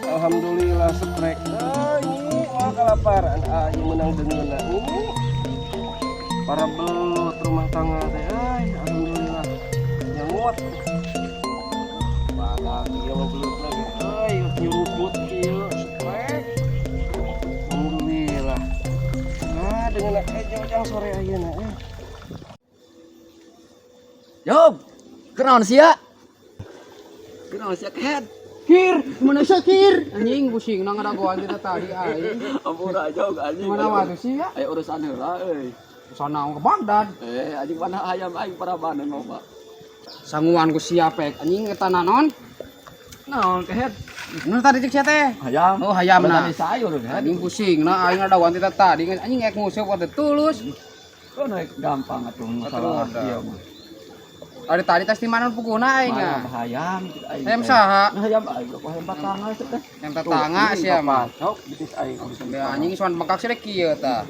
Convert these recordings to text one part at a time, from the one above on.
Alhamdulillah strike. Ah, ini mau kalaparan. Ah, ieu menang deungeunna. Ini para belut rumah tangga teh. Ay, alhamdulillah. Nyangut. Bagang ieu mah belut lagi. Ay, nyuruput ieu strike. Alhamdulillah. Nah, dengan hejo jang sore ayeuna eh. Job, kunaon sia? Kunaon sia kehed? Kir, mana sia kir? Anjing pusing nang ngadagoan kita tadi aing. Ampura jog anjing. Mana waktu sih ya? Ayo urusan heula euy. Sana ke Baghdad. Eh, anjing mana ayam aing parabanan loba. Sanguan ku siapek anjing eta naon? Naon kehed? Nu tadi cek sia teh. Hayam. Oh, hayam na. Tadi sayur kehed. Anjing pusing na aing ngadagoan kita tadi anjing ek nguseup teh tulus. Kok naik gampang atuh masalah Atuh, ieu mah. Ari tadi tas di mana puguna aing Hayam nya. hayam gitu aing. Hayam saha? Nah, hayam aing kok hayam batangga teh. Yang tetangga sia mah. Sok betis aing urusan. Ya, anjing soan bengkak sih kieu tah.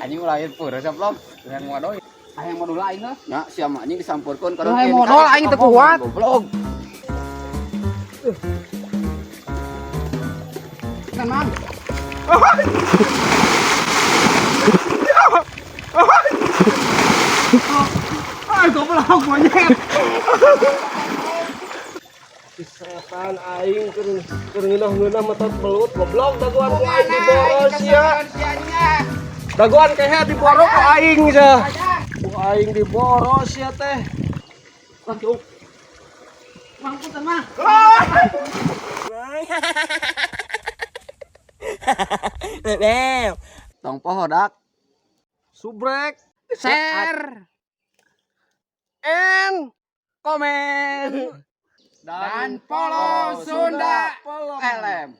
Anjing ulah pur saplok. Yang modal. Hayang modal aing heuh. Ya, sia mah anjing disampurkeun ka Hayang modal aing teu kuat. Goblok. Kan mang. Ay, goblok monyet. Setan aing keur keur ngeunah-ngeunah metot belut goblok dagoan ku aing diboros sia. Dagoan kehe diboro ku aing sia. Ku aing diboros sia teh. Wah, jog. Mang punten mah. Tong poho dak. Subrek Share, and komen, dan follow Sunda Follow. LM.